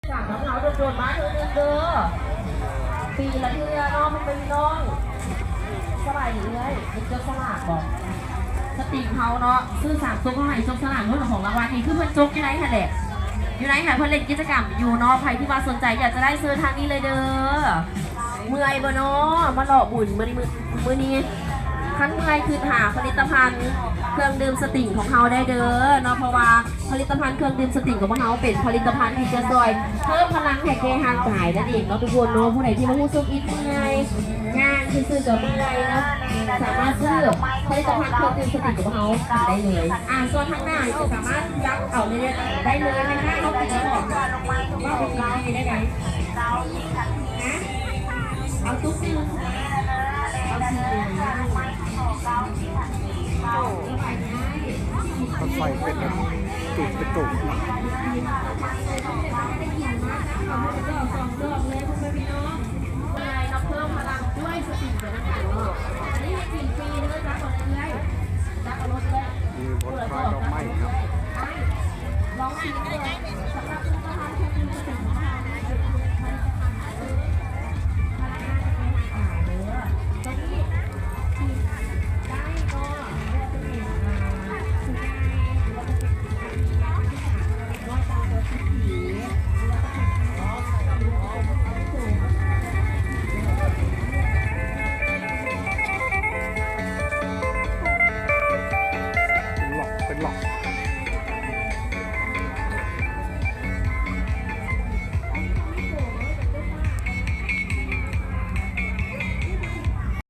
ສາມນ້ຳເຫງົາໂດດໆມາເທື່ອໜຶ່ງເດີ ປີລະເທື່ອເນາະ ພໍ່ແມ່ພີ່ນ້ອງ. ສະບາຍດີເອື້ອຍ ເຮັດຈັບສະຫຼາກບໍ່? ສະຕິງເຮົາເນາະ ຊື້ສາມຕົວເຮົາໃຫ້ຈັບສະຫຼາກ ເງິນຂອງລາງວັນນີ້ ຄືເພິ່ນຈົກຢູ່ໃນຫັ້ນແຫຼະ ຢູ່ໃນຫັ້ນ ເພິ່ນເຫຼັ້ນກິດຈະກຳຢູ່ເນາະ. ໃຜທີ່ວ່າສົນໃຈຢາກຈະໄດ້ ເຊີນທາງນີ້ເລີຍເດີ. ເມື່ອຍບໍ່ເນາະ ມາເລາະບຸນມື້ນີ້ ມື້ ມື້ນີ້ ຄັນເມື່ອຍ ຄຶດຫາຜະລິດຕະພັນເຄື່ອງດື່ມສະຕິງຂອງເຮົາໄດ້ເດີເນາະ ເພາະວ່າຜະລິດຕະພັນເຄື່ອງດື່ມສະຕິງຂອງພວກເຮົາເປັນຜະລິດຕະພັນທີ່ຈະຊ່ອຍເພີ່ມພະລັງໃຫ້ແກ່ຮ່າງກາຍນັ້ນເອງເນາະທຸກຄົນເນາະ. ຜູ້ໃດທີ່ວ່າຮູ້ສຶກອິດເມື່ອຍ ຍ່າງຊື່ໆກໍເມື່ອຍເນາະ ສາມາດຊື້ຜະລິດຕະພັນເຄື່ອງດື່ມສະຕິງຂອງພວກເຮົາໄດ້ເລີຍ. ອາ ສ່ວນທາງໜ້າກໍສາມາດຈັບເອົາໄດ້ເລີຍ ໄດ້ເລີຍ ທາງໜ້າເຮົາຕິດແລ້ວບອກ ວ່າໄປກິນທີ່ໄດ້ໃດ ເອົາຕຸກໜຶ່ງ ເອົາສີເຫຼືອງ ໄຟເປັນແບບ ຕູບເປັນຕູບເນາະ. ມີບ່ອນຂາຍດອກໄມ້ເນາະ.